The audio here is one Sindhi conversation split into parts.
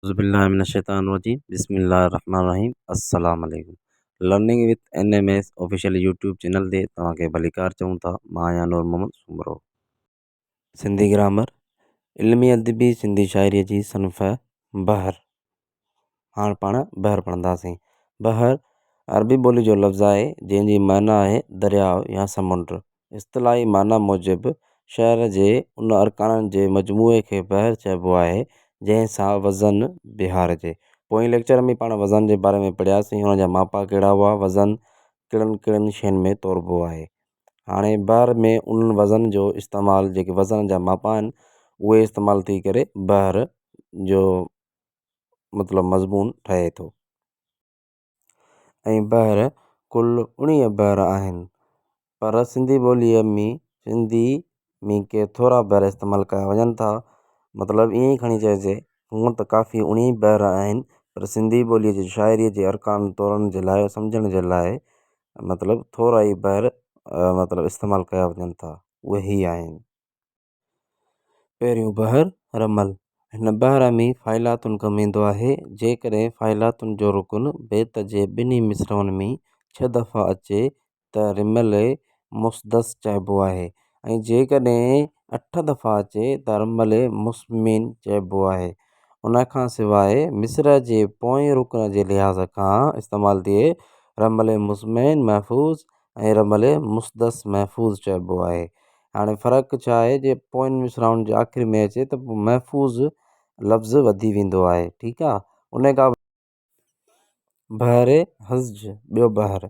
اعوذ بالله من الشيطان الرجيم بسم الله الرحمن الرحيم السلام عليڪم learning with N M S official YouTube channel تي توهان کي ڀليڪار چئون ٿا. مان آهيان نور محمد سومرو. سنڌي گرامر علمي ادبي سنڌي شاعريء جي صنف بحر. هاڻ پاڻ بحر پڙهنداسين. بحر عربي ٻولي جو لفظ آهي جنهن جي معنيٰ آهي درياء يا سمنڊ. اصطلاحي معنيٰ موجب شعر جي ان ارڪانن جي مجموعي کي بحر چئبو آهي، جنهن سان وزن بيهارجي. پوئين ليڪچر ۾ پاڻ وزن جي باري ۾ پڙهياسين، ان جا ماپا ڪهڙا هئا، وزن ڪهڙن ڪهڙن شين ۾ توربو آهي. هاڻي بحر ۾ انهن وزن جو استعمال جيڪي وزن جا ماپا آهن، اهي استعمال ٿي ڪري بحر جو مطلب مضمون ٺهي ٿو. ۽ بحر ڪل 19 بحر آهن، پر سنڌي ٻوليء ۾ سنڌي ۾ ڪي ٿورا بحر استعمال ڪيا وڃن ٿا. مطلب ائين ئي کڻي چئجي هونء ته ڪافي 19 ئي بحر آهن، پر سنڌي ٻوليء جي شاعريء جي ارڪان تورڻ جي لاء سمجهڻ جي لاء مطلب ٿورا ئي بحر مطلب استعمال ڪيا وڃن ٿا، اهي هي آهن. پهريون بحر رمل، هن بحر ۾ فاعلاتن ڪم ايندو آهي. جيڪڏهن فاعلاتن جو رڪن بيت جي ٻنهي مصرعن ۾ ڇهه دفعا اچي ته رمل مسدس چئبو آهي ۽ جيڪڏهن اٺ دفعا اچي ته رمل مسمين چئبو آهي. ان کان سواء مصرع جي پوئين رڪن جي لحاظ کان استعمال ٿئي رمل مسمين محفوظ ۽ رمل مسدس محفوظ چئبو آهي. هاڻي فرق ڇا آهي جي پوين مصراعن جي آخر ۾ اچي ته پوء محفوظ لفظ وڌي ويندو آهي ٺيڪ آ ان کان بحر هزج، ٻيو بحر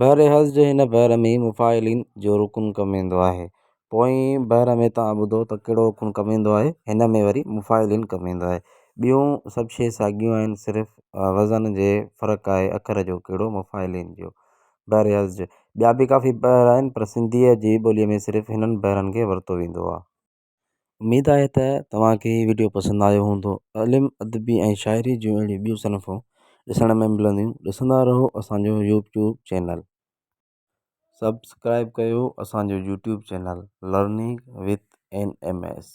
بحر هزج هن بحر ۾ مفاعلين جو رڪن ڪم ايندو آهي. پوئين بحر ۾ توهان ٻڌو ته ڪهڙو رڪن ڪم ايندو آهي هن ۾ وري مفاعلين ڪم ايندو آهي. ٻيون سڀ شيء ساڳيون آهن صرف وزن جي فرق آهي اکر جو ڪهڙو مفاعلين جو. بحر هزج، ٻيا به ڪافي بحر آهن پر سنڌيء جي ٻوليء ۾ صرف هنن بحرن کي ورتو ويندو آهي. اميد آهي ته توهان کي هي وڊيو پسند آيو هوندو. علم، ادبي ۽ شاعري جون اهڙيون ٻيون صنفون ڏسڻ ۾ ملنديون. ڏسندا رهو اسان جو يوٽيوب چينل. سبسڪرائب ڪيو اسان جو YouTube channel learning with N M S.